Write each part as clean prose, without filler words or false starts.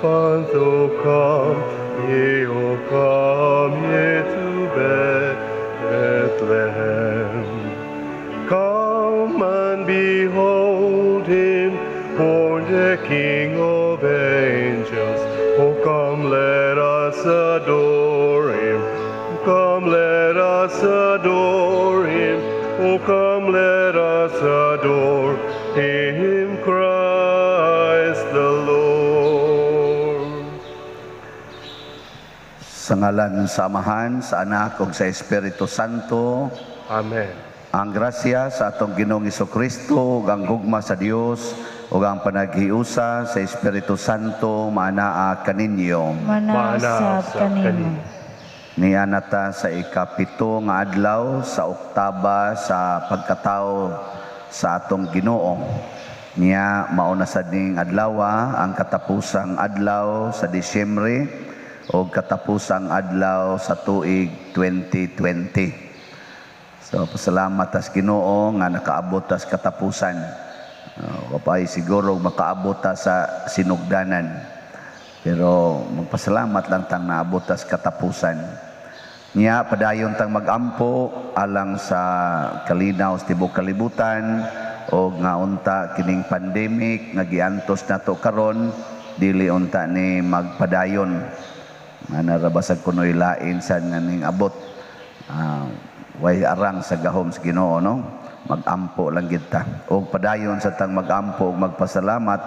Infant, O come, ye, O come ye to Bethlehem. Come and behold him, born the King of angels. Oh, come, let us adore him. Come, let us adore him. Oh, come, let us adore him, Christ the Lord. Sa ngalan sa Amahan, sa Anak, ug sa Espiritu Santo. Amen. Ang grasya sa atong Ginoong Kristo, ug ang gugma sa Dios, ug ang panaghiusa sa Espiritu Santo maanaa kaninyo. Maanaa Maanaa sab kanimo. Niana ta sa 7 nga adlaw sa oktaba sa pagkatao sa atong Ginoo. Niya mao na sad ning adlaw ang katapusang adlaw sa Disyembre o katapusang adlaw sa tuig 2020. So pasalamat tas Ginoo nga nakaabot tas katapusan. Kapay siguro makaabot ta sa sinugdanan. Pero magpasalamat lang tang naabot tas katapusan. Nya padayon tang magampo alang sa kalinaw sa tibok kalibutan o nga unta kining pandemic nga giantos nato karon dili unta ni magpadayon. Nga narabasag kunoy lain sa nga ning abot. Way arang sa gahom sa Ginoo, no? Magampo lang gid ta. Og padayon sa tang magampo ug magpasalamat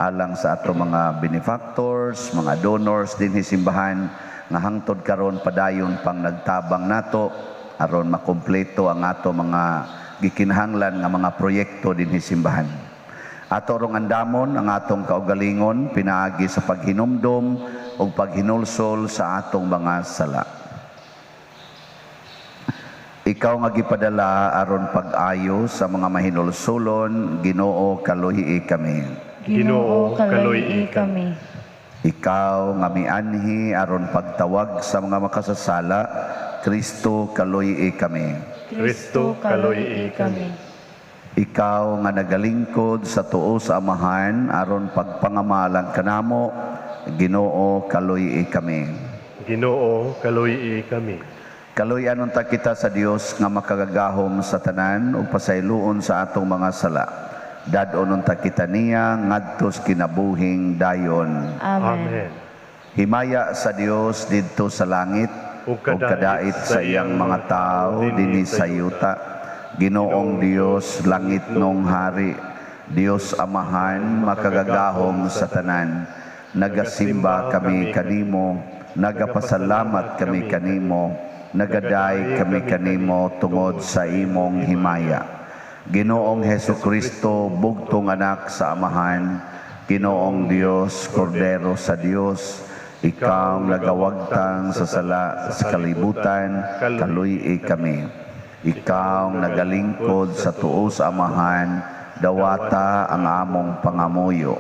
alang sa ato mga benefactors, mga donors dinhi simbahan nga hangtod karon padayon pang nagtabang nato aron makumpleto ang ato mga gikinahanglan nga mga proyekto dinhi simbahan. Ato rong andamon ang atong kaugalingon pinaagi sa paghinumdom ug paghinulsol sa atong mga sala. Ikaw nga gipadala aron pag-ayo sa mga mahinulsulon, Ginoo, kaluhi kami. Ginoo, kaluy-i kami. Ikaw nga mianhi aron pagtawag sa mga makasasala, Kristo, kaluhi kami. Kristo, kaluy-i kami. Ikaw nga nagalingkod sa tuo sa Amahan aron pagpangamalang kanamo, Ginoo, kaluhi kami. Ginoo, kaluy-i kami. Kaluy-an unta kita sa Dios nga makagagahom sa tanan ug pasayloon sa atong mga sala. Dad-on unta kita niya ngadto sa kinabuhing dayon. Amen. Amen. Himaya sa Dios didto sa langit ug ug kadait sa iyang mga tao dinhi sa yuta. Ginoong Dios, langitnong hari, Dios Amahan, makagagahom sa tanan. Nagasimba kami kanimo, nagapasalamat kami kanimo, nagaday kami kanimo tungod sa imong himaya. Ginoong Heso Kristo, bugtong anak sa Amahan, Ginoong Dios, Kordero sa Dios, ikaw ang nagawagtang sa sala sa kalibutan, kaluy kami. Ikaw ang nagalingkod sa tuo sa Amahan, dawata ang among pangamuyo.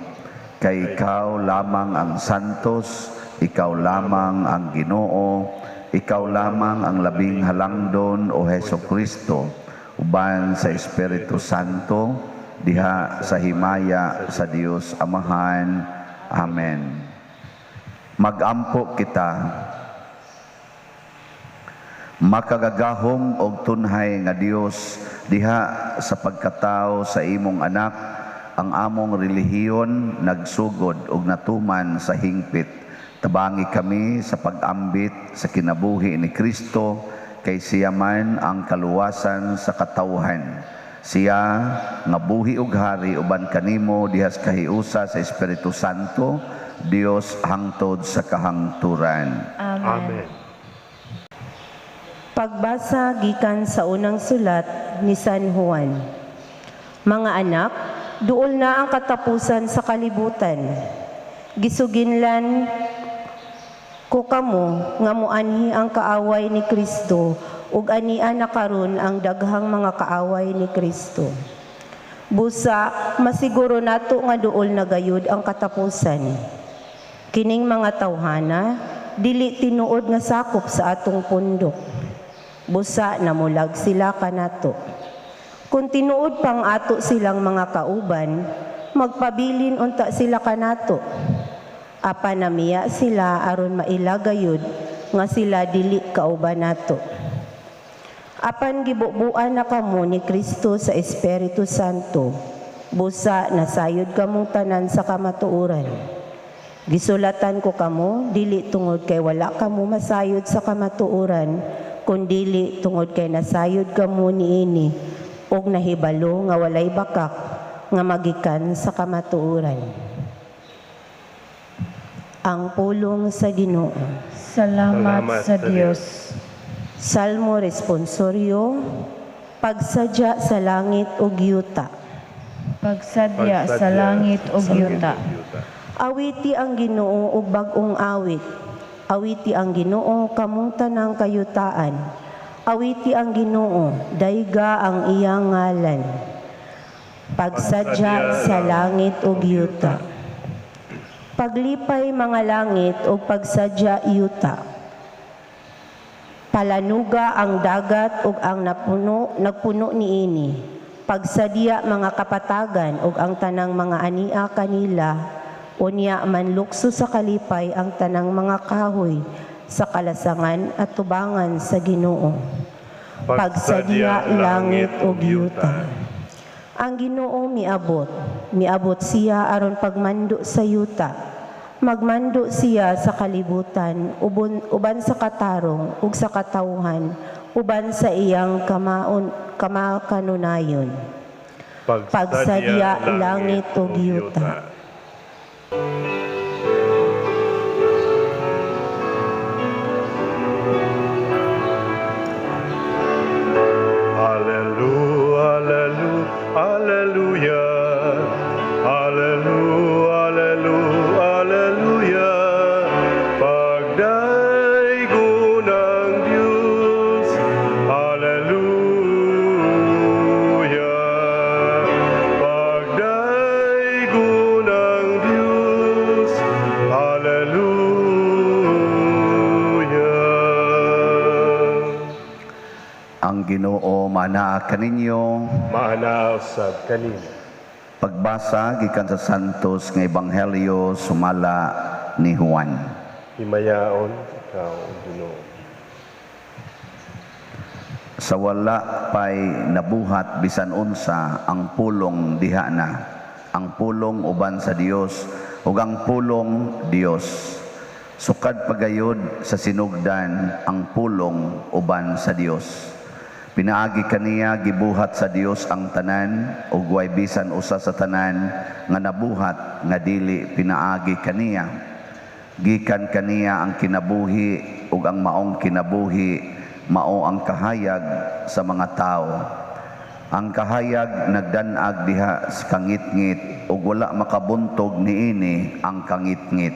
Kay ikaw lamang ang santos, ikaw lamang ang Ginoo, ikaw lamang ang labing halangdon, o Heso Kristo, uban sa Espiritu Santo, diha sa himaya sa Dios Amahan. Amen. Magampo kita. Makagagahom og tunhay nga Dios, diha sa pagkatao sa imong anak ang among relihiyon nagsugod og natuman sa hingpit. Tabangi kami sa pag-ambit sa kinabuhi ni Kristo kay siya man ang kaluwasan sa katawhan. Siya nga buhi ug hari uban kanimo diha sa kahiusa sa Espiritu Santo, Dios, hangtod sa kahangturan. Amen. Amen. Pagbasa gikan sa unang sulat ni San Juan. Mga anak, duol na ang katapusan sa kalibutan. Gisuginlan ko kamo nga muanhi ang kaaway ni Kristo ug ania na karon ang daghang mga kaaway ni Kristo. Busa masiguro nato nga duol na gayud ang katapusan. Kining mga tawhana dili tinuod nga sakop sa atong pundok. Busa namulag sila kanato. Kung tinuod pang ato silang mga kauban, magpabilin unta sila kanato. Apan namiya sila aron maila gayud nga sila dili kauban nato. Apan gibubuan na kamo ni Kristo sa Espiritu Santo, busa nasayod kamong tanan sa kamatuoran. Gisulatan ko kamo dili tungod kay wala kamo masayod sa kamatuoran, kundili tungod kay nasayod kamo niini ug nahibalo nga walay bakak nga magikan sa kamatuoran. Ang pulong sa Ginoo. Salamat, Salamat sa sa Dios. Salmo responsorio, pagsadya sa langit ug yuta. Pagsadya sa langit ug yuta. Awiti ang Ginoo og bag-ong awit. Awiti ang Ginoo kamong tanang kayutaan. Awiti ang Ginoo, dayga ang iyang ngalan. Pagsadya sa langit ug yuta. Paglipay mga langit ug pagsadya yuta. Palanuga ang dagat ug ang nagpuno niini. Pagsadya mga kapatagan ug ang tanang mga ania kanila, unya manlukso sa kalipay ang tanang mga kahoy sa kalasangan at tubangan sa Ginoo. Pagsadya langit ug yuta. Ang Ginoo miabot, miabot siya aron pagmando sa yuta. Magmando siya sa kalibutan uban sa katarong ug sa katawhan, uban sa iyang kamakanunayon. Pagsadya langit ug yuta. Alleluia, alleluia, alleluia, alleluia, alleluia, alleluia. Pagdaygon ang Diyos, alleluia. Pagdaygon ang Diyos, alleluia. Ang Ginoo maanaa kaninyo. Maanaa usab kanimo. Pagbasa gikan sa Santos nga Ebanghelyo sumala ni Juan. Himayaon ikaw, Ginoo. Sa wala pay nabuhat bisan unsa ang pulong diha na. Ang pulong uban sa Dios ug ang pulong Dios. Sukad pagayod sa sinugdan ang pulong uban sa Dios. Pinaagi kaniya gibuhat sa Dios ang tanan ug way bisan usa sa tanan nga nabuhat nga dili pinaagi kaniya. Gikan kaniya ang kinabuhi ug ang maong kinabuhi mao ang kahayag sa mga tawo. Ang kahayag nagdan-ag diha sa kangitngit ug wala makabuntog niini ang kangitngit.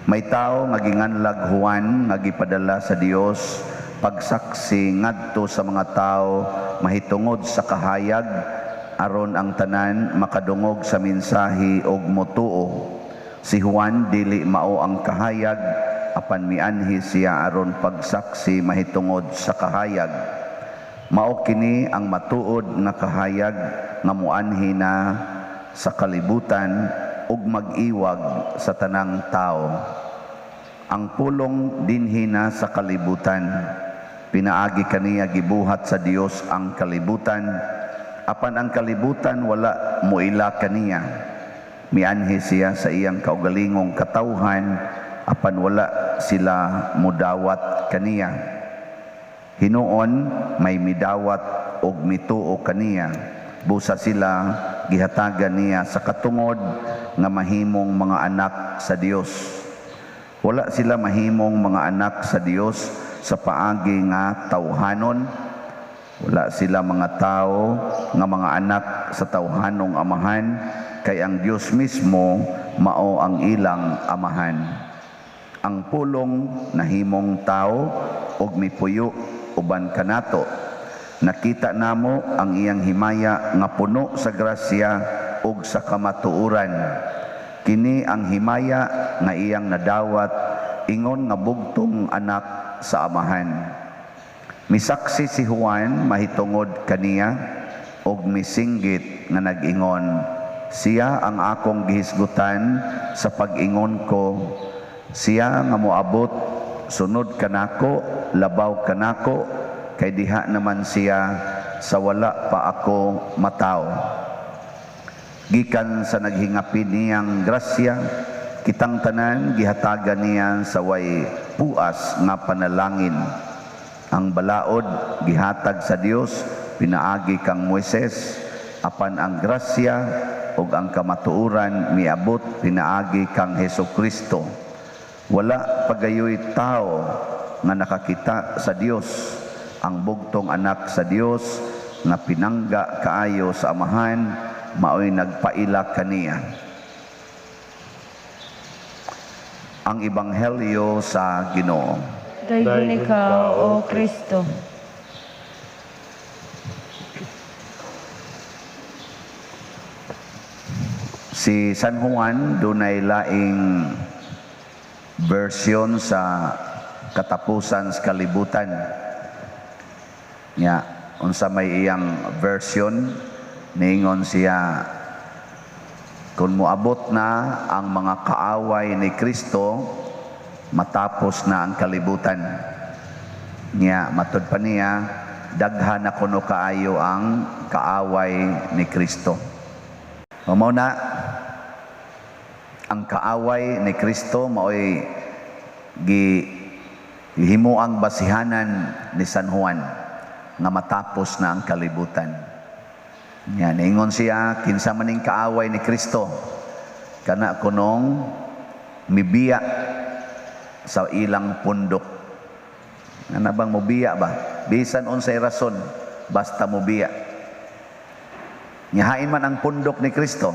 May tawo nga ginganlag Juan nga gipadala sa Dios pagsaksi ngadto sa mga tawo mahitungod sa kahayag aron ang tanan makadungog sa mensahe og motuo. Si Juan dili mao ang kahayag apan mianhi siya aron pagsaksi mahitungod sa kahayag. Mao kini ang matuod nga kahayag nga moanhi na sa kalibutan ug mag-iwag sa tanang tawo. Ang pulong dinhi na sa kalibutan. Pinaagi kaniya gibuhat sa Dios ang kalibutan, apan ang kalibutan wala moila kaniya. Mianhi siya sa iyang kaugalingong katawhan, apan wala sila mudawat kaniya. Hinuon may midawat og mituo kaniya, busa sila gihatagan niya sa katungod nga mahimong mga anak sa Dios. Wala sila mahimong mga anak sa Dios sa paagi nga tawhanon. Wala sila mga tao nga mga anak sa tawhanong amahan, kay ang Dios mismo mao ang ilang amahan. Ang pulong nahimong tao og mipuyo uban kanato. Nakita namo ang iyang himaya nga puno sa grasya ug sa kamatuoran. Kini ang himaya nga iyang nadawat ingon nga bugtong anak sa amahan. Misaksi si Juan mahitungod kaniya og misinggit nga nag-ingon, Siya ang akong gihisgutan sa pag-ingon ko, siya nga moabot sunod kanako, labaw kanako, kay diha naman siya sa wala pa ako mataw. Gikan sa naghingapin niyang grasya, kitang tanan gihatagan niya sa way puas nga panalangin. Ang balaod gihatag sa Dios pinaagi kang Moises, apan ang grasya ug ang kamatuoran miabot pinaagi kang Hesukristo. Wala pagayoy tao nga nakakita sa Dios. Ang bugtong anak sa Dios nga pinangga kaayo sa Amahan, maoy nagpaila kaniya. Ang Ebanghelyo sa Ginoo. Daygon ikaw, O Kristo. Si San Juan dunay laing version sa katapusan sa kalibutan. Nya, unsa may iyang version, niingon siya, kung moabot na ang mga kaaway ni Kristo, matapos na ang kalibutan. Nya, matud pa niya, daghan na kuno kaayo ang kaaway ni Kristo. Mao na, ang kaaway ni Kristo maoy gihimuang basihanan ni San Juan nga matapos na ang kalibutan. Nya, niingon siya, kinsa man ning kaaway ni Kristo, kana kunong mibiya sa ilang pundok. Ana bang mobiya ba? Bisan unsay rason, basta mobiya. Nyahain man ang pundok ni Kristo,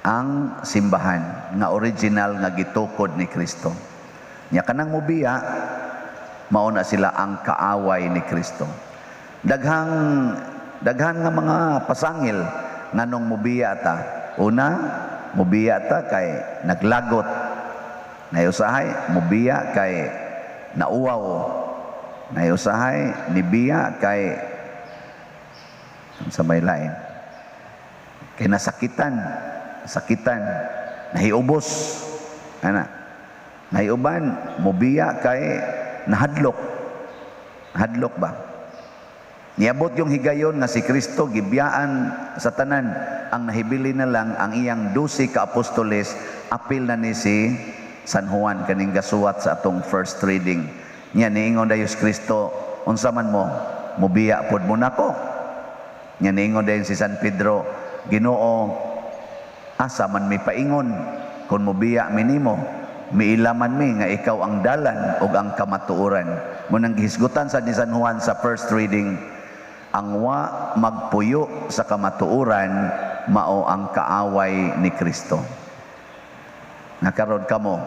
ang simbahan nga original nga gitukod ni Kristo. Nya kanang mobiya, mao na sila ang kaaway ni Kristo. Daghan nga mga pasangil nganong mobiya ta. Una, mobiya ta kay naglagot. Nayusahay, mobiya kay nauwaw. Nayusahay, nibiya kay sa may lain, kay nasakitan, sakitan, nahiubos, ana, nahiuban, mobiya kay nahadlok. Hadlok ba? Niabot yung higayon nga si Kristo gibiyaan sa tanan. Ang nahibili na lang ang iyang 12 ka apostoles, apil na ni si San Juan kaning gasuwat sa atong first reading. Nya niingon dayon si Kristo, unsa man mo, mobiya pod mo nako. Nya niingon dayon si San Pedro, Ginoo, asa man mi paingon kun mobiya mi nimo, miilaman mi nga ikaw ang dalan ug ang kamatuoran. Munang gihisgutan sa ni San Juan sa first reading, ang wa magpuyo sa kamatuoran mao ang kaaway ni Kristo. Nakaron kamo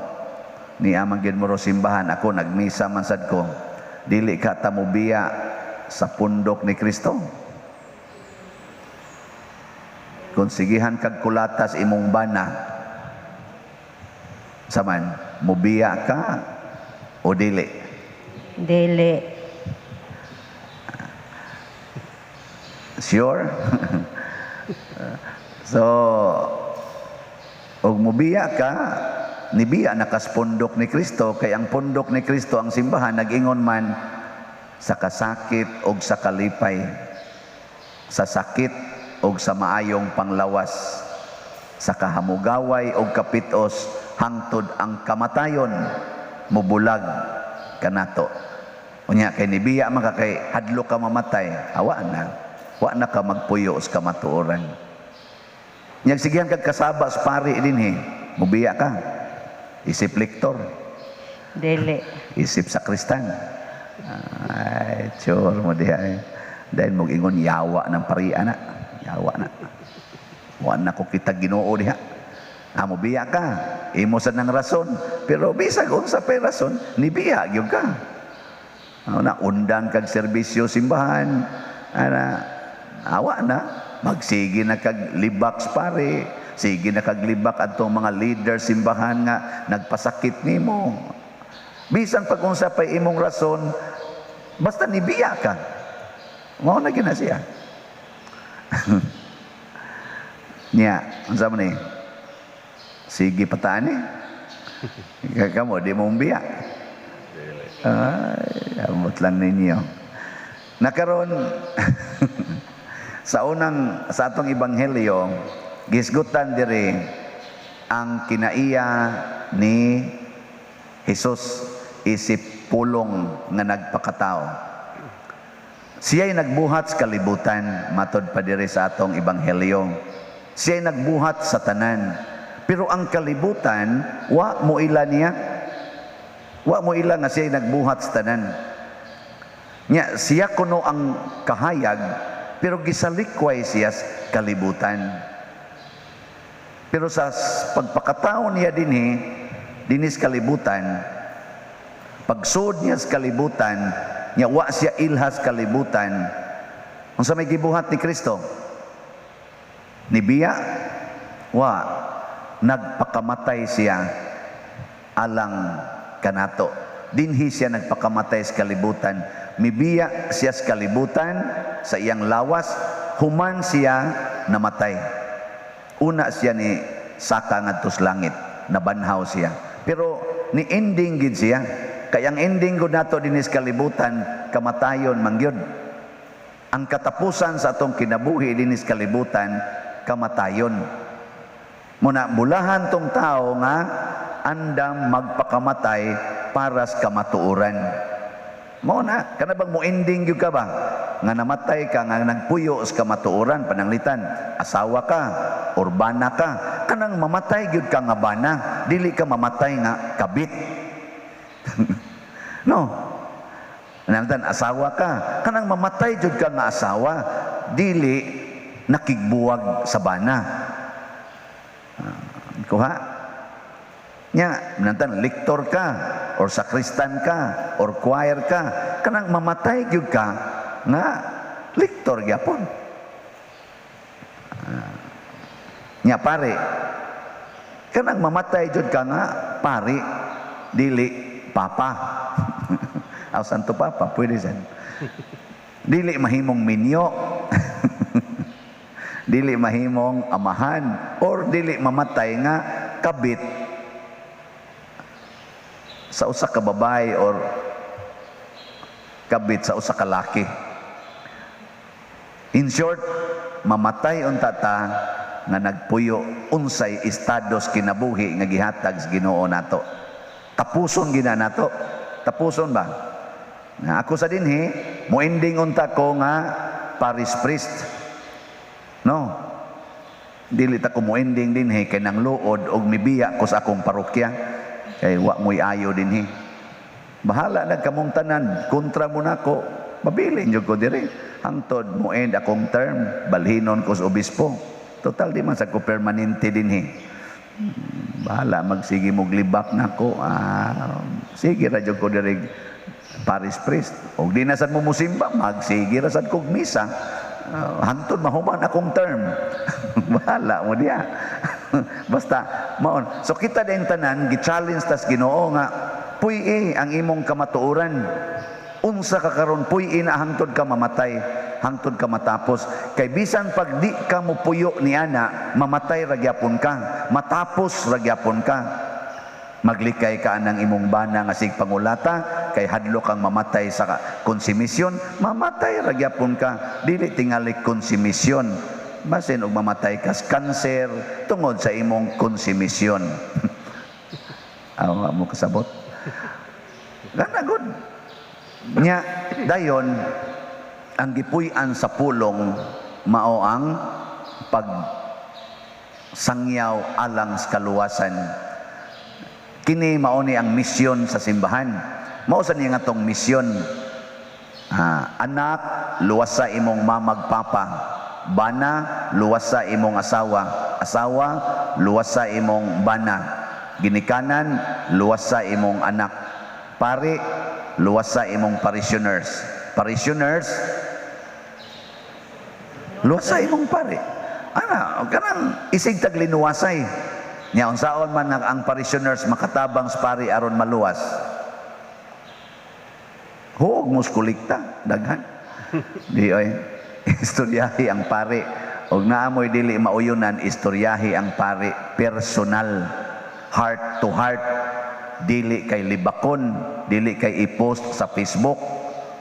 ni amang gyud mo simbahan, ako nagmisa man sad ko, dili ka ta mobiya sa pundok ni Kristo. Kung sigihan kag kulatas imong bana, saman mobiya ka o dili? Dili. Sure? So, og mobiya ka, nibiya nakas pundok ni Kristo, kay ang pundok ni Kristo ang simbahan, nag-ingon man sa kasakit og sa kalipay, sa sakit og sa maayong panglawas, sa kahamugaway og kapitos, hangtod ang kamatayon mubulag kanato. Unya kay nibiya man ka kay hadlok ka mamatay, awa na, wa na ka magpuyo sa kamatuoran. Nya sigihan kag kasaba sa pari dinhi, mubiya ka. Isip lektor. Dili. Isip sakristan. Ay, sure mo diha. Dahil mo ingon yawa ng pari ana. Yawa na. Wa na ko kita Ginoo diha. Amo biya ka. Imo sa nang rason, pero bisag unsa pay rason, nibiya gyud ka. Ana undang kag serbisyo simbahan. Ana awa na, magsige na kag libak pare, sige na kag libak adtong mga leader simbahan nga nagpasakit nimo. Bisan pag unsa pay imong rason, basta nibiya ka. Mao na gyud na siya. Nya, unsa man ni? Sige pataan eh. Kamo, di mo biya. Ay, amot lang ninyo. Nakaron sa unang sa atong ebanghelyo, gisgutan diri ang kinaiya ni Jesus isip pulong nga nagpakatao. Siya'y nagbuhat sa kalibutan, matod pa diri sa atong ebanghelyo. Siya'y nagbuhat sa tanan. Pero ang kalibutan, wa mo ila niya. Wa mo ila nga siya'y nagbuhat sa tanan. Nya, siya kuno ang kahayag, pero gisalikway siya sa kalibutan. Pero sa pagpakatao niya dinhi, dinis kalibutan, pagsud niya sa kalibutan, niya wa siya ilhas kalibutan. Unsa may gibuhat ni Kristo? Nibiya? Wa. Nagpakamatay siya alang kanato. Dinhi siya nagpakamatay sa kalibutan. Mibiya siya sa kalibutan sa iyang lawas, human siya namatay. Una siya ni saka ngadto sa langit, nabanhaw siya. Pero ni ending gid siya. Kay ang ending gud nato dinhi sa kalibutan, kamatayon man gyud. Ang katapusan sa atong kinabuhi dinhi sa kalibutan, kamatayon. Muna bulahan tong tao nga andam magpakamatay para sa kamatuoran. Mao na, kana bang mo ending gyud ka ba? Nga namatay ka, nga nagpuyo sa kamatuoran, pananglitan, asawa ka, urbana ka, kanang mamatay gyud ka nga bana, dili ka mamatay nga kabit. No. Pananglitan, asawa ka, kanang mamatay jud ka nga asawa, dili nakigbuwag sa bana. Kuha? Nya, nantan lektor ka or sakristan ka or choir ka, kanang mamatay gyud ka nga lektor gyapon. Nya pare, kanang mamatay jud ka nga pare, dili papa. Aw Santo Papa, pwede sad. Dili mahimong minyo. Dili mahimong amahan or dili mamatay nga kabit sa usa ka babae or kabit sa usa ka laki. In short, mamatay unta ta nga nagpuyo unsay estados kinabuhi nga gihatag sa Ginoo nato. Tapuson gina nato. Tapuson ba? Na ako sa dinhi, mo ending unta ko nga parish priest. No. Dili ta ko mo ending dinhi kay nang luod og mibiya ko sa akong parokya kay wa mo'y ayo dinhi. Bahala na kamong tanan, kontra mo nako, pabilin jud ko diri. Hangtod mo end akong term, balhinon ko sa obispo. Total di man sa ko permanente dinhi. Bahala magsige mo glibak nako. Sige ra jud ko diri parish priest. Og di na sad mo musimba, magsige ra sad kog misa. Hangtod mahuman akong term. Bahala mo diya. Basta maon. So kita din tanan gi-challenge tas Ginoo nga puy-i ang imong kamatuoran. Unsa ka karon puy-i na hangtod ka mamatay, hangtod ka matapos. Kay bisan pag di ka mopuyo ni ana, mamatay ra gyapon ka, matapos ra gyapon ka. Maglikay ka anang imong bana nga sig pangulata, kay hadlok kang mamatay sa konsumisyon, mamatay ra gyapon ka. Dili tingali konsumisyon. Basin og mamatay ka sa kanser tungod sa imong konsumisyon. Awa mo kasabot. Gana good. Nya dayon ang gipuy-an sa pulong mao ang pag sangyaw alang sa kaluwasan. Kini mao ni ang misyon sa simbahan. Mao sa niya nga tong misyon. Anak, luwas sa imong mamag papa. Bana, luwas sa imong asawa. Asawa, luwas sa imong bana. Ginikanan, luwas sa imong anak. Pari, luwas sa imong parishioners. Parishioners, luwas sa imong pari. Ana, kanang isig taglinuwasay. Nya unsaon man nga ang parishioners makatabang sa pari aron maluwas. Huog muskulikta, daghan. Di oy, istoryahi ang pari. Og naamoy dili mauyunan, istoryahi ang pari personal, heart to heart, dili kay libakon, dili kay i-post sa Facebook.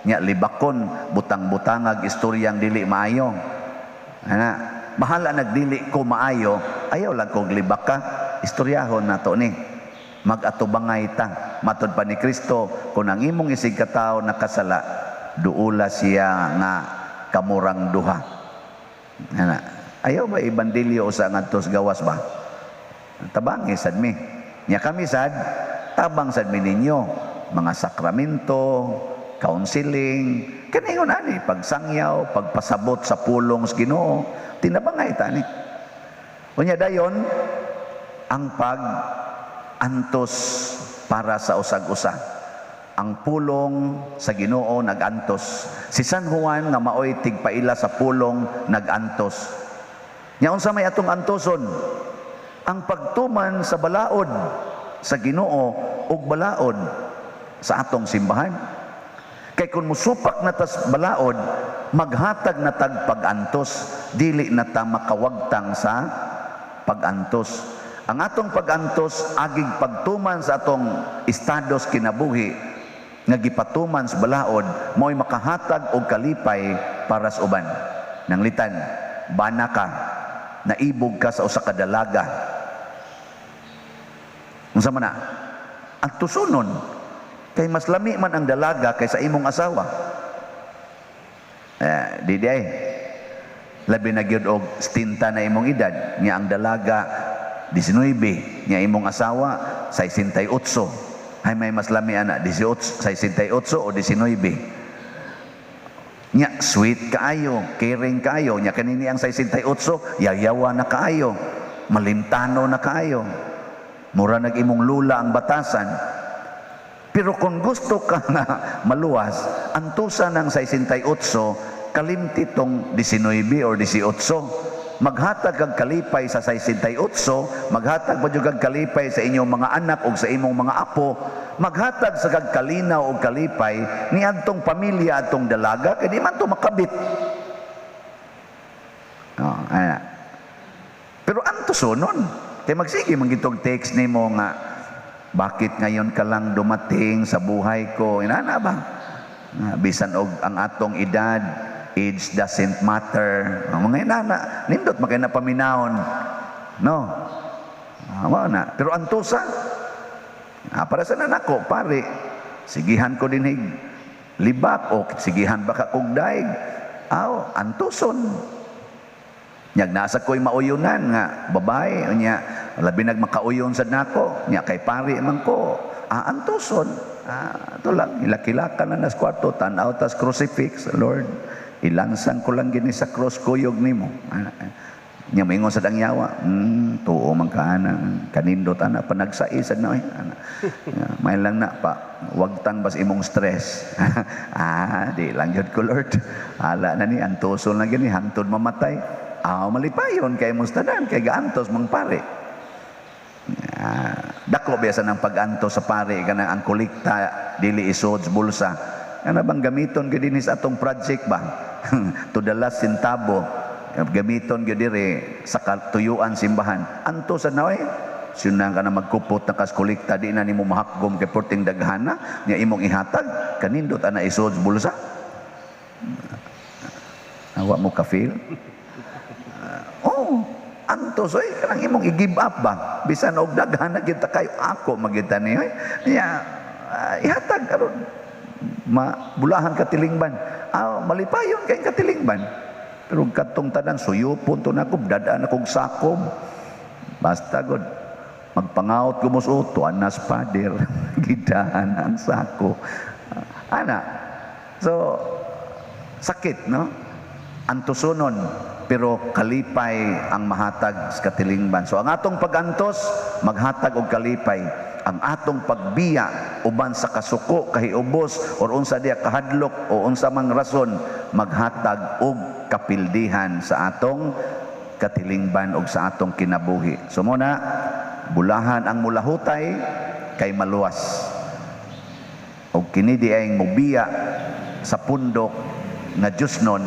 Nya libakon, butang-butangag istoryang dili maayo. Ana, bahala nagdili ko maayo, ayaw lang kog libak ka, istoryahon nato ni. Mag-atubangay ta, matod pa ni Kristo, kung ang imong isig katawo nakasala, duula siya nga kamurang duha. Ana, ayaw ba ibandilyo usa ngadto sa gawas ba? Tabangi sad mi. Nya kami sad, tabang sad mi ninyo mga sakramento, counseling, kaningon ani pagsangyaw, pagpasabot sa pulong sa Ginoo, tinabangay ta ni. Unya dayon ang pag antos para sa usag-usa. Ang pulong sa Ginoo nagantos. Si San Juan nga maoy tigpaila sa pulong nagantos. Nya unsa may atong antoson? Ang pagtuman sa balaod sa Ginoo ug balaod sa atong simbahan. Kay kung musupak na tas balaod, maghatag na tag pag-antos, dili na ta makawagtang sa pag-antos. Ang atong pag-antos agig pagtuman sa atong estados kinabuhi nga gipatuman sa balaod, mao'y makahatag og kalipay para sa uban. Nanglitan, bana ka, naibog ka sa usa ka dalaga. Unsa man na? Ang tusunon, kay mas lami man ang dalaga kaysa imong asawa. Di di ay. Labi na gyud og 70 na imong edad, nya ang dalaga 19, nya imong asawa 68. Hay may mas lami ana 18, 68 o 19. Nya sweet kaayo, caring kaayo, nya kanini ang 68, yayawa na kaayo, malintano na kaayo. Mura nag imong lula ang batasan. Pero kung gusto ka nga maluwas, antusa ng 68, kalimti tong 19 or 18. Maghatag kag kalipay sa 68, maghatag pa jud kag kalipay sa inyong mga anak o sa imong mga apo, maghatag sa kag kalinaw og kalipay ni adtong pamilya atong dalaga kay di man to makabit. Oh, ana. Pero antusonon, kay magsige man gitog text nimo nga bakit ngayon ka lang dumating sa buhay ko, inana ba? Bisan og ang atong edad, age doesn't matter. Ang mga inana, nindot makay na paminawon. No? Mao na. Pero antusa. Para sa nanako, pare, sigihan ko dinhig libak o sigihan baka kog daig. Aw, antuson. Nyag nasa ko'y mauyunan nga babae nya labi nag makauyon sad nako nya kay pare man ko. Antuson. Ito lang ilakilaka na nas kwarto, tan-aw tas crucifix, Lord. Ilansang ko lang gini sa cross kuyog nimo. Nya moingon sa dangyawa, tuo man ka ana, kanindot ana panagsais na oy. May lang na pa, wagtang bas imong stress. Di lang jud ko Lord. Ala na ni antuson lang gini hangtod mamatay. Malipayon kay imong tanan kay gaantos mang pare. Dako biasa ng pag-antos sa pare kanang ang kolekta dili isod sa bulsa. Kana bang gamiton gyud dinhi sa atong project ba? To the last centavo gamiton gyud diri sa katuyuan simbahan. Antos sa naway sunang ka na magkupot na kas kolekta di na nimo mahakgom kay porting daghana nya imong ihatag kanindot ana isod sa bulsa. Awa mo ka feel? Oh, antos oy kanang imong i-give up ba? Bisan og daghan na kita kayo ako magita ni oy. Nya ihatag karon mabulahan katilingban. Malipayon kay katilingban. Pero katong tanan suyupon to nako dadaan akong sakom. Basta god magpangaot ko mos tuan nas pader gidahan ang sako. Ana. So sakit no? Antusonon pero kalipay ang mahatag sa katilingban. So ang atong pagantos maghatag og kalipay. Ang atong pagbiya uban sa kasuko, kahiubos or unsa diya kahadlok o unsa mang rason maghatag og kapildihan sa atong katilingban og sa atong kinabuhi. So muna bulahan ang mulahutay kay maluwas. Og kini di ay mobiya sa pundok nga Diyos nun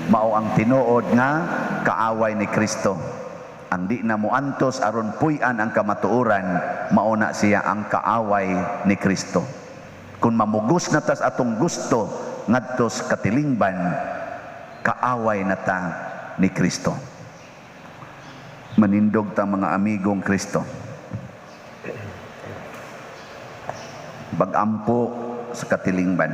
mao ang tinuod nga kaaway ni Kristo. Ang di na muantos aron puy-an ang kamatuoran, mauna siya ang kaaway ni Kristo. Kung mamugos na tas atong gusto ngadtos katilingban, kaaway na ta ni Kristo. Manindog ta mga amigong Kristo. Bagampo sa katilingban.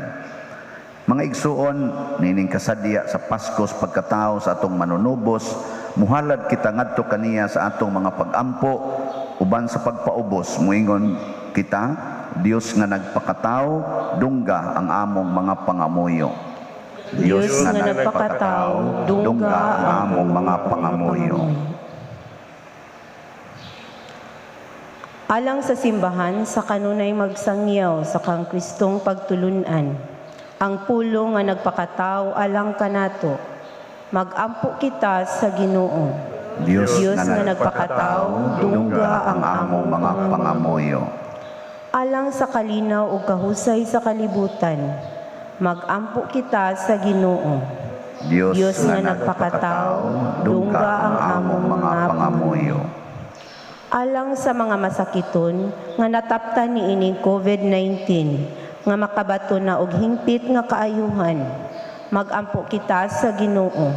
Mga igsuon, nining kasadya sa Paskos pagkatao sa atong manunubos, muhalad kita ngadto kaniya sa atong mga pagampo uban sa pagpaubos. Muingon kita, Dios nga nagpakatao, dungga ang among mga pangamuyo. Dios nga nagpakatao, dungga ang among mga pangamuyo. Alang sa simbahan sa kanunay magsangyaw sa kang Kristong pagtulunan, ang pulong nga nagpakatao alang kanato, magampo kita sa Ginoo. Dios nga nagpakatao, dungga ang among mga pangamuyo. Alang sa kalinaw ug kahusay sa kalibutan, magampo kita sa Ginoo. Dios nga nagpakatao, dungga ang among mga pangamuyo. Alang sa mga masakiton nga nataptan niining COVID-19 nga makabato na og hingpit nga kaayuhan, magampo kita sa Ginoo.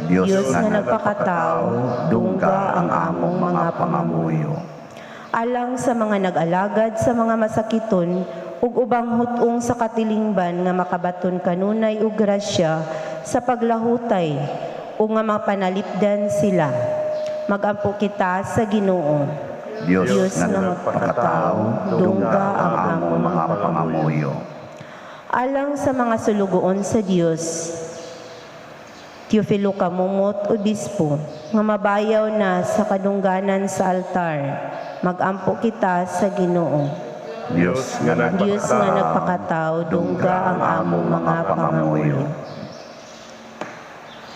Dios nga nagpakatao, dungga ang among mga pangamuyo. Alang sa mga nag-alagad sa mga masakiton ug ubang hut-ong sa katilingban nga makabaton kanunay og grasya sa paglahutay ug nga mapanalipdan sila, magampo kita sa Ginoo. Dios nga nagpakatao, dungga ang among mga pangamuyo. Alang sa mga sulugoon sa Dios, Teofilo Camomot, Obispo, nga mabayaw na sa kadungganan sa altar, magampo kita sa Ginoo. Dios nga nagpakatao, dungga ang among mga pangamuyo.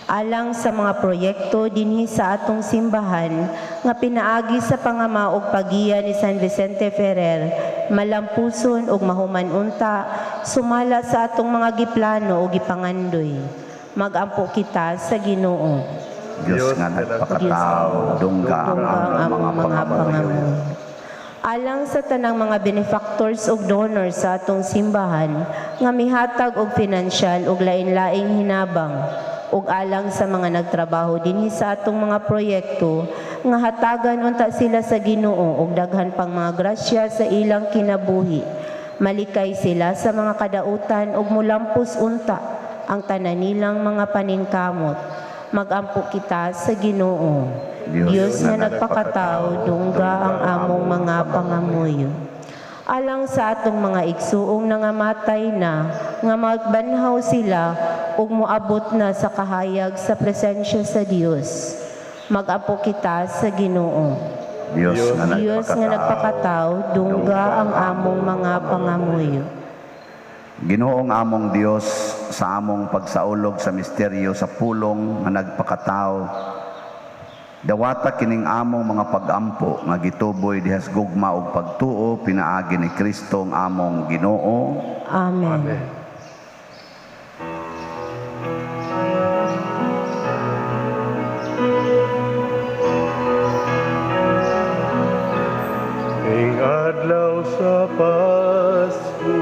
Alang sa mga proyekto dinhi sa atong simbahan nga pinaagi sa pangama og pagiya ni San Vicente Ferrer, malampuson ug mahuman unta sumala sa atong mga giplano ug gipangandoy, magampo kita sa Ginoo. Dios nga nagpakatao, dungga ang among mga pangamuyo. Alang sa tanang mga benefactors ug donors sa atong simbahan nga mihatag og pinansyal ug lain-laing hinabang, ug alang sa mga nagtrabaho dinhi sa atong mga proyekto nga hatagan unta sila sa Ginoo og daghan pang mga grasya sa ilang kinabuhi. Malikay sila sa mga kadautan ug mulampos unta ang tanan nilang mga paningkamot. Magampo kita sa Ginoo. Dios nga nagpakatao, dungga ang among mga pangamuyo. Alang sa atong mga igsuong nangamatay na, nga magbanhaw sila ug moabot na sa kahayag sa presensya sa Dios, magampo kita sa Ginoo. Dios nga nagpakatao, dungga ang among mga pangamuyo. Ginoong among Dios, sa among pagsaulog sa misteryo sa pulong nga nagpakatao, dawata kining among mga pagampo nga gituboy dihas gugma ug pagtuo pinaagi ni Kristo ang among Ginoo. Amen. Amen. Ing adlaw sa Pasko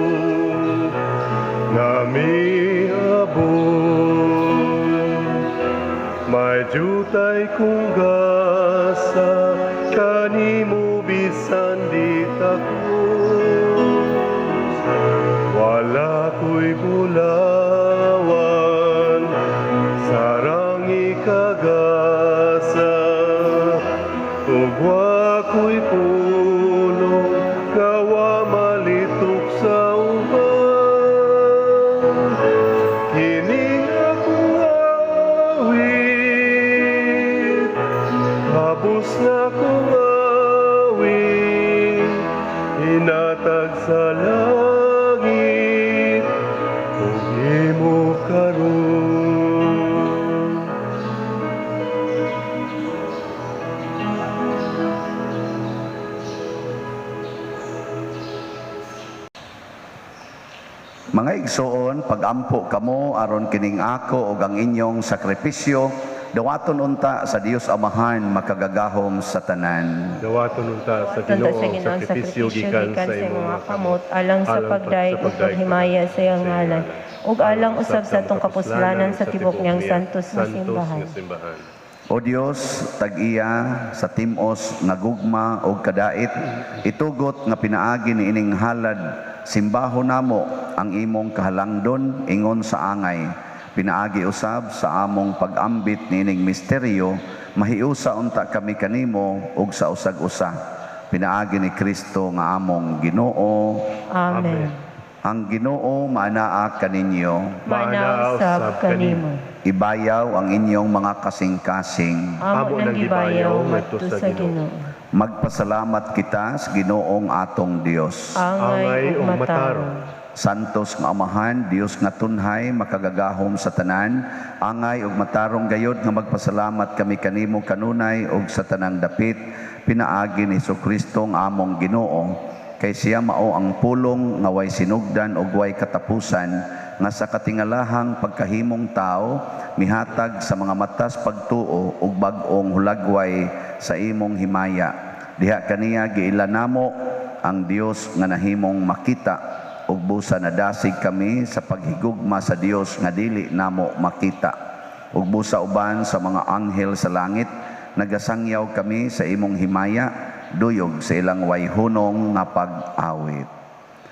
nga miabot, may jutay kong gasa kanimo bisan di takos. Wala ko'y bulawan, sarang ikagasa, ug wa ko'y pulong gawa malitok sa uban. Kini akong awit, habos na kong awit, hinatag sa langit ug imo karon. Mga igsoon, pagampo kamo aron kining ako ug ang inyong sakripisyo Dawaton unta sa Dios Amahan makagagahom sa tanan. Dawaton unta sa Tunta Ginoo sa ang Ginoo ang sakripisyo gikan sa imong mga kamot alang sa pagdayeg ug paghimaya sa iyang ngalan ug alang usab sa atong kapuslanan sa tibok niyang santos nga simbahan. Simbahan. O Dios, tag-iya sa timos nga gugma og kadait, itugot nga pinaagi niining halad, simbaho namo ang imong kahalangdon ingon sa angay. Pinaagi usab sa among pag-ambit niining misteryo, mahiusa unta kami kanimo ug sa usag-usa. Pinaagi ni Kristo nga among Ginoo. Amen. Ang Ginoo maanaa kaninyo. Maanaa usab kanimo. Ibayaw ang inyong mga kasing-kasing. Amo nang gibayaw ngadto sa Ginoo. Magpasalamat kita sa Ginoong atong Dios. Angay ug matarong. Santos nga Amahan, Dios nga tunhay, makagagahom sa tanan, angay ug matarong gayod nga magpasalamat kami kanimo kanunay ug sa tanang dapit, pinaagi ni Hesukristo ang among Ginoo, kay siya mao ang pulong nga way sinugdan ug way katapusan, nga sa katingalahang pagkahimong tao, mihatag sa mga matas pagtuo ug bag-ong hulagway sa imong himaya. Diha kaniya giila namo ang Dios nga nahimong makita, ug busa nadasig kami sa paghigugma sa Dios nga dili namo makita. Ug busa uban sa mga anghel sa langit, nagasangyaw kami sa imong himaya, duyog sa ilang wayhunong nga pag-awit.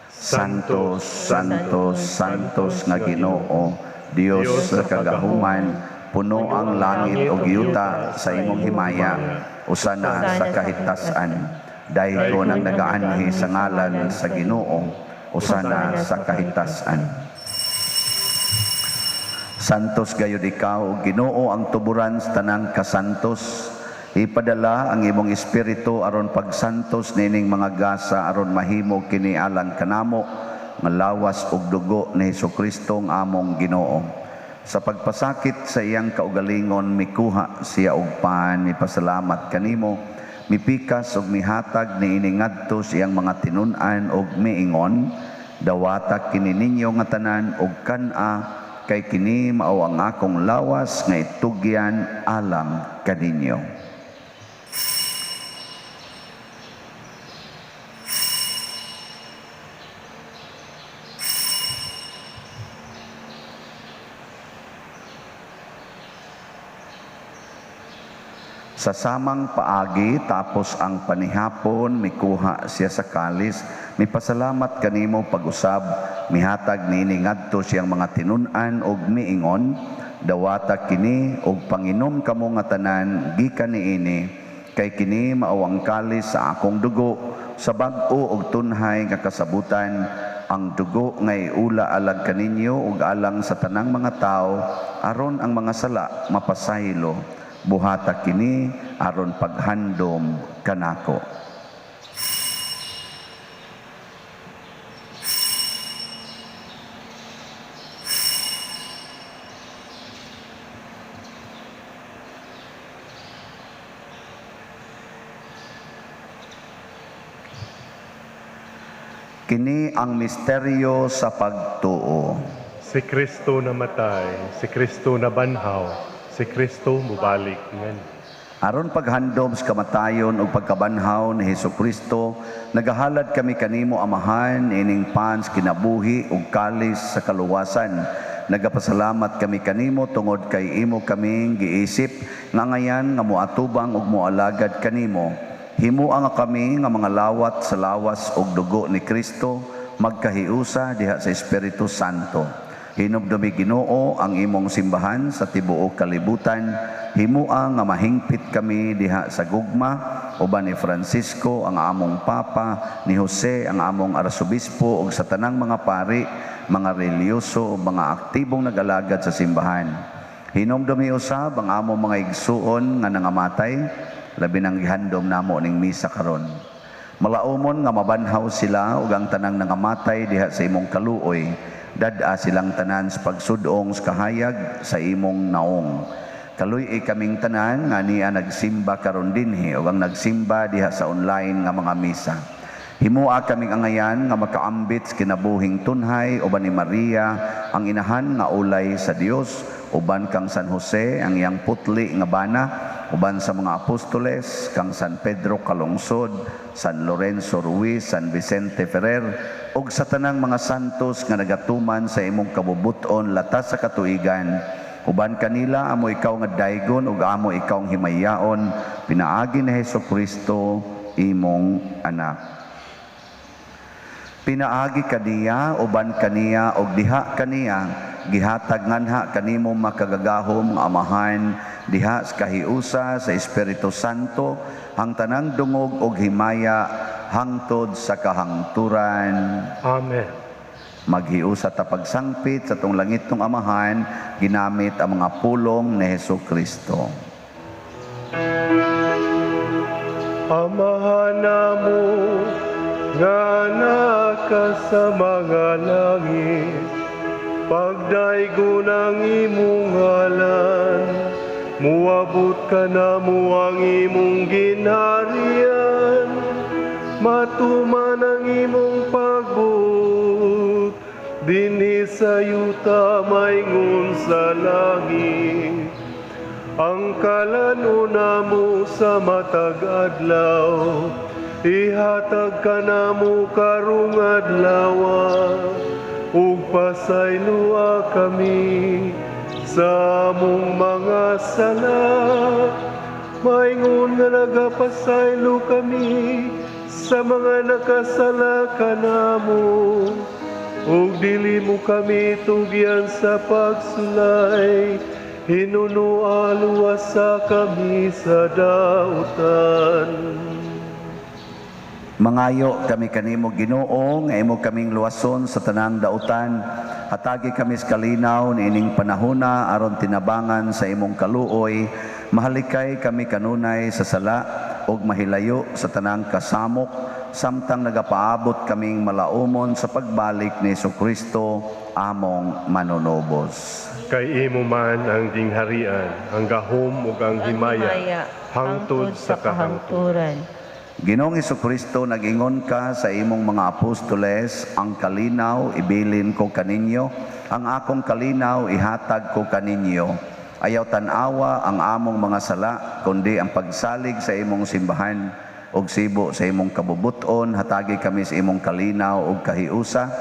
Santos, Santos, Santos nga Ginoo, Dios sa kagahuman, puno ang langit ug yuta sa imong himaya, usana sa kahitasan. Daygon ang nagaanhi sa ngalan sa Ginoo, usana sa kahitasan. Santos gayud ikaw, Ginoo, ang tuburan sa tanang kasantos. Ipadala ang imong espiritu aron pagsantos nining mga gasa aron mahimo kini alang kanamo nga lawas ug dugo ni Hesukristo ang among Ginoo. Sa pagpasakit sa iyang kaugalingon mikuha siya og pan, mipasalamat kanimo, mipikas ug mihatag niini ngadto sa iyang mga tinun-an ug miingon, dawata kini ninyo nga tanan ug kan-a, kay kini mao ang akong lawas nga itugyan alang kaninyo. Sa samang paagi, tapos ang panihapon, mikuha siya sa kalis, mipasalamat kanimo pag-usab, mihatag niini ngadto siyang mga tinun-an og miingon, dawata kini og panginom kamo nga tanan gikan niini, kay kini mao ang kalis sa akong dugo, sa bag-o og tunhay nga kasabutan, ang dugo nga iula alang kaninyo ug alang sa tanang mga tawo, aron ang mga sala mapasaylo. Buhata kini aron paghandom kanako. Kini ang misteryo sa pagtuo. Si Kristo namatay, si Kristo nabanhaw, si Kristo mubalik ngan. Aron paghandom sa kamatayon ug pagkabanhaw ni Hesukristo, nagahalad kami kanimo Amahan ining pans kinabuhi ug kalis sa kaluwasan. Nagapasalamat kami kanimo tungod kay imo kaming giisip nga ngayan nga moatubang ug moalagad kanimo. Himua nga kami nga mga lawat sa lawas ug dugo ni Kristo, magkahiusa diha sa Espiritu Santo. Hinumdumi Ginoo ang imong simbahan sa tibuok kalibutan. Himua nga mahingpit kami diha sa gugma uban ni Francisco ang among Papa, ni Jose ang among Arsobispo ug sa tanang mga pari, mga relihiyoso ug mga aktibong nag-alagad sa simbahan. Hinumdumi usab ang among mga igsuon nga nangamatay, labi nang gihandom namo ning misa karon. Malaumon nga mabanhaw sila ug ang tanang nangamatay diha sa imong kaluoy. Dad-a silang tanan sa pagsudong sa kahayag sa imong naong. Kaluy-i kaming tanan nga niya nagsimba karon dinhi ug ang nagsimba diha sa online nga mga misa. Himua kaming angayan nga makaambit sa kinabuhing tunhay uban ni Maria ang inahan nga ulay sa Dios, uban kang San Jose ang iyang putli nga bana, uban sa mga apostoles kang San Pedro Calungsod, San Lorenzo Ruiz, San Vicente Ferrer ug sa tanang mga santos nga nagatuman sa imong kabubut-on latas sa katuigan. Uban kanila amo ikaw nga daygon ug amo ikaw ang himayaon pinaagi ni Hesukristo imong anak. Pinaagi kaniya, uban kaniya, ug diha kaniya, gihatag nganha kanimo makagagahom nga Amahan, diha sa kahiusa sa Espiritu Santo, ang tanang dungog ug himaya hangtod sa kahangturan. Amen. Maghiusa ta pagsangpit sa tong langitnong Amahan, ginamit ang mga pulong ni Hesukristo. Amahan namo nga naka sa mga langit, pagdaygon ang imong ngalan, muabot ka namo ang imong ginharian, matuman ang imong pagbuot, dinhi sa yuta maingon sa langit. Ang kalan-on namo sa matag adlaw, ihatag ka namo karong adlawa, ug pasayloa kami sa among mga sala, maingon nga nagapasaylo kami sa mga nakasala kanamo, ug dili mo kami tugyan sa pagsulay, hinunoa luwasa kami sa dautan. Mangayo kami kanimo Ginoo nga imo kaming luwason sa tanang dautan. Hatagi kami sa kalinaw niining panahona aron tinabangan sa imong kaluoy. Mahalikay kami kanunay sa sala ug mahilayo sa tanang kasamok samtang nagapaabot kaming malaumon sa pagbalik ni Hesukristo among manunubos. Kay imo man ang gingharian, ang gahom ug ang himaya, hangtod sa kahangturan. Ginoong Hesukristo, nag-ingon ka sa imong mga apostoles, ang kalinaw ibilin ko kaninyo, ang akong kalinaw ihatag ko kaninyo. Ayaw tan-awa ang among mga sala, kundi ang pagsalig sa imong simbahan ug sibo sa imong kabubuton, hatagi kami sa imong kalinaw ug kahiusa.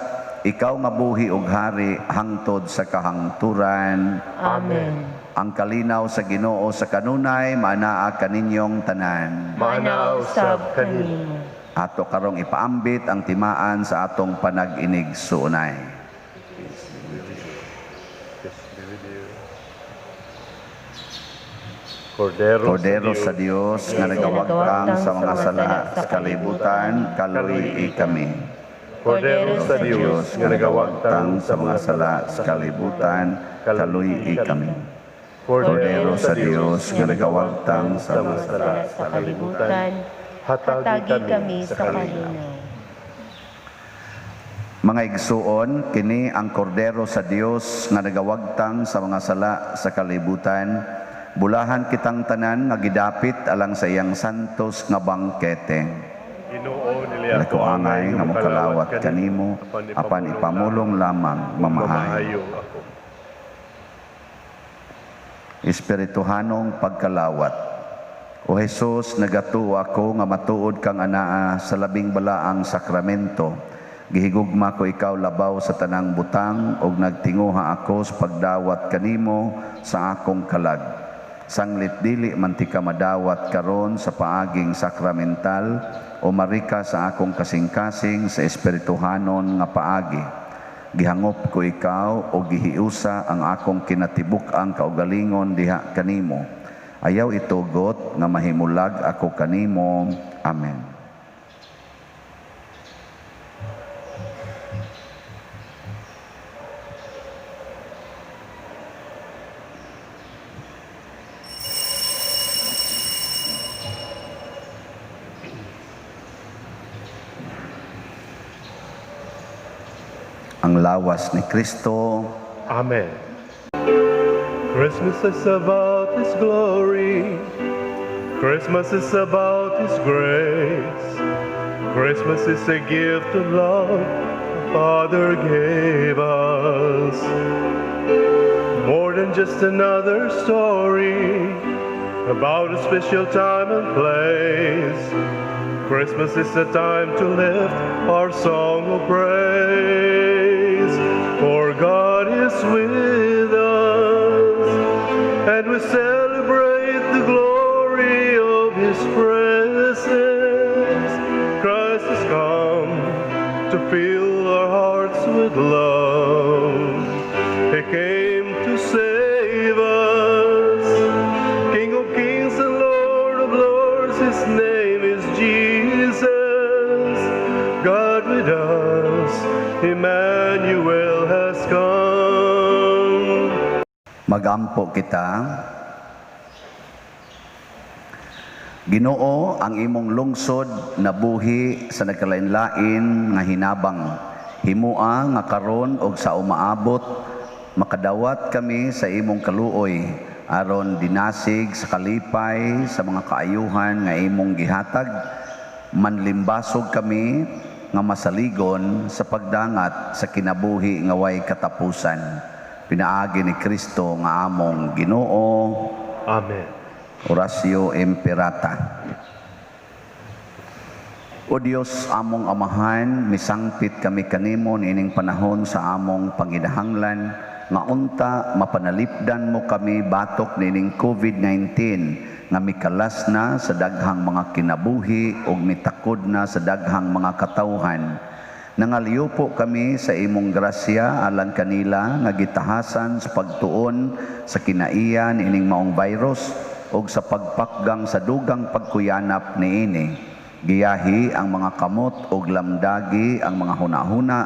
Ikaw nga buhi ug hari hangtod sa kahangturan. Amen. Ang kalinaw sa Ginoo sa kanunay maanaa kaninyong tanan. Maanaa usab kanimo. Ato karong ipaambit ang timaan sa atong panag-inig suunay. Peace be with you. Peace be with you. Cordero, Cordero sa Dios nga nagawagtang sa mga sala sa kalibutan, kaluy kami. Cordero sa Dios nga nagawagtang sa mga sala sa kalibutan, kaluy kami. Cordero sa Dios nga nagawagtang sa mga sala sa kalibutan, hatagi hatagi kami sa kalinaw. Mga igsuon, kini ang Kordero sa Dios nga nagawagtang sa mga sala sa kalibutan. Bulahan kitang tanan nga gidapit alang sa iyang santos nga bangkete. Ginoo nili Ako angay nga mokalawat kanimo, apan ipamulong lamang mamahayo. Mamahayo ako. Espirituhanong pagkalawat. O Jesus, nagatuo ako nga matuod kang anaa sa labing balaang sakramento. Gihigugma ko ikaw labaw sa tanang butang ug nagtinguha ako sa pagdawat kanimo sa akong kalag. Sanglit dili man ti ka madawat karon sa paaging sakramental o marika sa akong kasing-kasing sa espirituhanon nga paagi. Gihangop ko ikaw o gihiusa ang akong kinatibuk-ang kaugalingon diha kanimo. Ayaw itugot nga mahimulag ako kanimo. Amen. Ang lawas ni Kristo. Amen. Christmas is about His glory. Christmas is about His grace. Christmas is a gift of love the Father gave us. More than just another story about a special time and place. Christmas is a time to lift our song of praise. For God is with us, and we celebrate the glory of His presence. Christ has come to fill our hearts with love. He came to save us. King of kings and Lord of lords, His name is Jesus. God with us, Emmanuel has come. Magampo kita. Ginoo, ang imong lungsod nabuhi sa nagkalain-lain nga hinabang. Himua nga karon og sa umaabot makadawat kami sa imong kaluoy aron dinasig sa kalipay sa mga kaayuhan nga imong gihatag. Manlimbasog kami nga masaligon sa pagdangat sa kinabuhi nga way katapusan. Pinaagi ni Kristo nga among Ginoo. Amen. Oratio Imperata. O Dios, among Amahan, misangpit kami kanimo niining panahon sa among panginahanglan nga unta mapanalipdan mo kami batok niining COVID-19 nga mikalas na sa daghang mga kinabuhi ug mitakod na sa daghang mga katawhan. Nangaliupo kami sa imong grasya alang kanila nga gitahasan sa pagtuon sa kinaiya niining maong virus ug sa pagpakgang sa dugang pagkuyanap niini. Giyahi ang mga kamot ug lamdagi ang mga hunahuna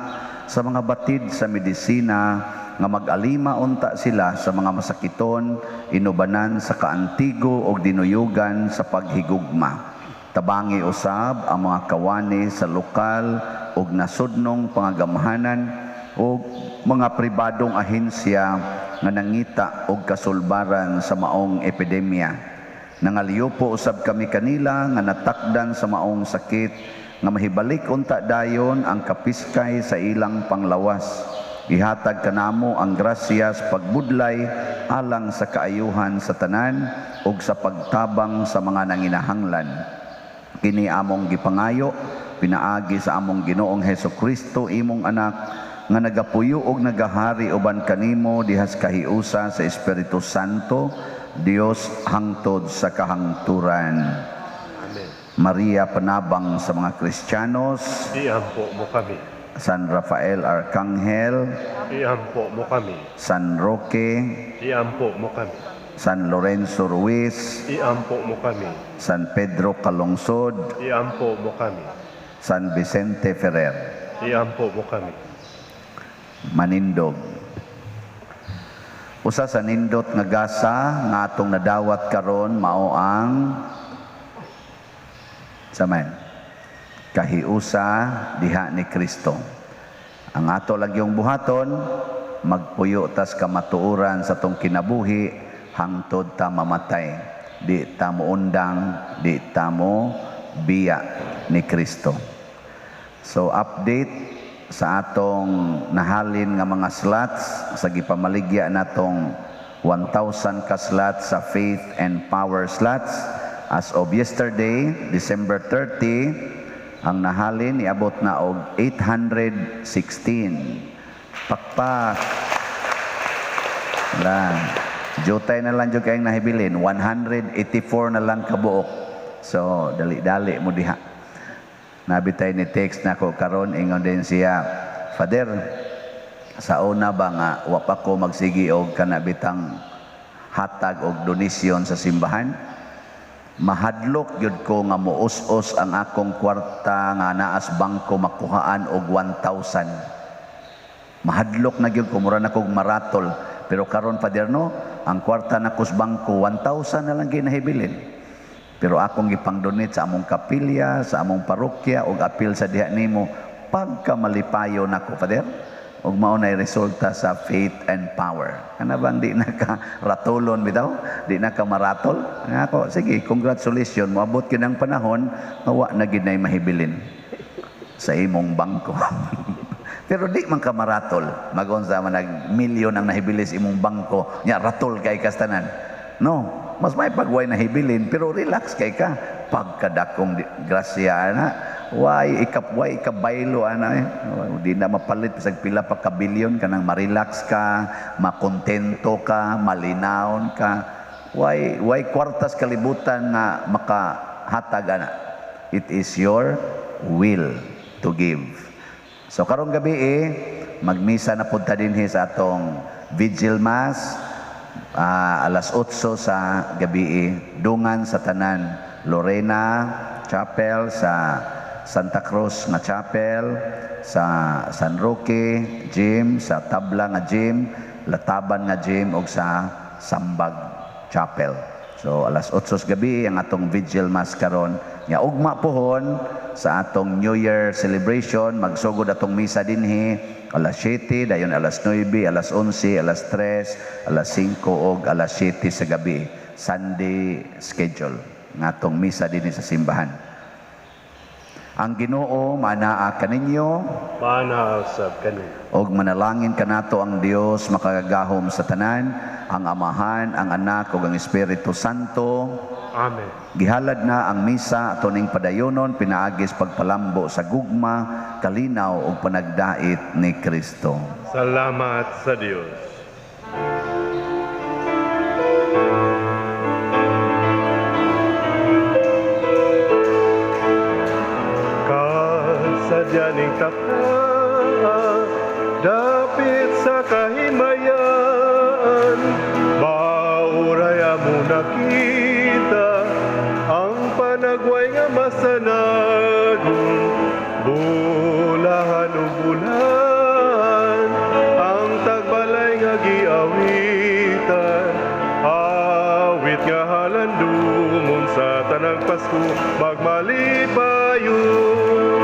sa mga batid sa medisina nga mag-alima unta sila sa mga masakiton, inubanan sa kaantigo ug dinuyugan sa paghigugma. Tabangi usab ang mga kawani sa lokal ug nasudnong pangagamhanan ug mga pribadong ahensya nga nangita og kasulbaran sa maong epidemya. Nangaliupo usab kami kanila nga natakdan sa maong sakit nga mahibalik unta dayon ang kapiskay sa ilang panglawas. Ihatag kanamo ang grasya sa pagbudlay alang sa kaayuhan sa tanan ug sa pagtabang sa mga nanginahanglan. Kini among gipangayo pinaagi sa among Ginoong Hesukristo, imong anak, nga nagapuyo og nagahari uban kanimo dihas kahiusa sa Espiritu Santo, Dios hangtod sa kahangturan. Amen. Maria, panabang sa mga Kristiyanos. Iampo mo kami. San Rafael Arcangel, Iampo mo kami. San Roque, Iampo mo kami. San Lorenzo Ruiz, Iampo mo kami. San Pedro Calungsod, Iampo mo kami. San Vicente Ferrer. Iampo mo kami. Manindog. Usa sa nindot nga gasa nga atong nadawat karon mao ang saman kahiusa diha ni Kristo. Ang ato lagyong buhaton, magpuyo tas kamatuoran sa tong kinabuhi hangtod ta mamatay. Di ta moundang, di ta mo biya ni Kristo. So update sa atong nahalin nga mga slots sa gipamaligya natong 1,000 ka slots sa Faith and Power slots. As of yesterday, December 30, ang nahalin iabot na og 816. Pakpak. Wala. Jutay na lang jud kayong nahibilin, 184 na lang kabuok. So dali-dali mo diha. Nabitay ni text na ko karon, ingon din siya, Father, sa una ba nga wa pa ko magsigi og kanabitang hatag og donasyon sa simbahan? Mahadlok gyud ko nga muus-us ang akong kwarta nga naas bangko makuhaan og 1,000. Mahadlok na gyud ko, mura na kog maratol. Pero karon, Father, no, ang kwarta na kus bangko 1,000 na lang ginahibilin. Pero akong gipangdonate sa among kapilya, sa among parokya, og apil sa diha nimo, pagkamalipayo nako, Father, og mao nay resulta sa Faith and Power. Kana bang di na ka ratulon bitaw? Di na ka maratol? Nga ako, sige, congratulations, moabot kid ang panahon nga wa na gid nay mahibilin. Sa imong bangko. Pero di man ka maratol. Magunsa man nag milyon ang nahibilis imong bangko, nya ratol kay kastanan. No, mas may pagway nahibilin pero relax kay ka. Pagkadakong grasya ana, why ikap why ikabaylo ana eh. Di na mapalit sa pila pa ka bilyon kanang ma-relax ka, makontento ka, malinawon ka. Why kwartas kalibutan nga makahatag ana. It is your will to give. So karong gabi eh, magmisa na punta dinhi sa atong Vigil Mass, alas 8 sa gabi eh, dungan sa tanan Lorena Chapel, sa Santa Cruz nga Chapel, sa San Roque Gym, sa Tabla nga Gym, Lataban nga Gym ug sa Sambag Chapel. So alas 8 sa gabi ang atong Vigil Mass karon. Nya ugma pohon sa atong New Year celebration, magsugod atong misa dinhi alas 7, dayon alas 9, alas 11, alas 3, alas 5 ug alas 7 sa gabi. Sunday schedule ng atong misa dinhi sa simbahan. Ang Ginoo manaa kaninyo. Maanaa usab kaninyo. Ug manalangin kanato ang Dios makagagahom sa tanan, ang Amahan, ang Anak ug ang Espiritu Santo. Amen. Gihalad na ang misa ato ning padayonon pinaagis pagpalambo sa gugma, kalinaw ug panagdait ni Kristo. Salamat sa Dios. Kasadyaning takaa, dapit sa kahimayaan, mauray amo nakita ang panagway nga masanagon, bulahan o bulahan, ang tagbalay nga giawitan, awit nga halandumon sa tanang Pasko, magmalipayon.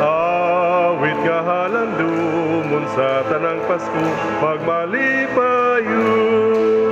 Awit nga halandumon sa tanang Pasko, magmalipayon.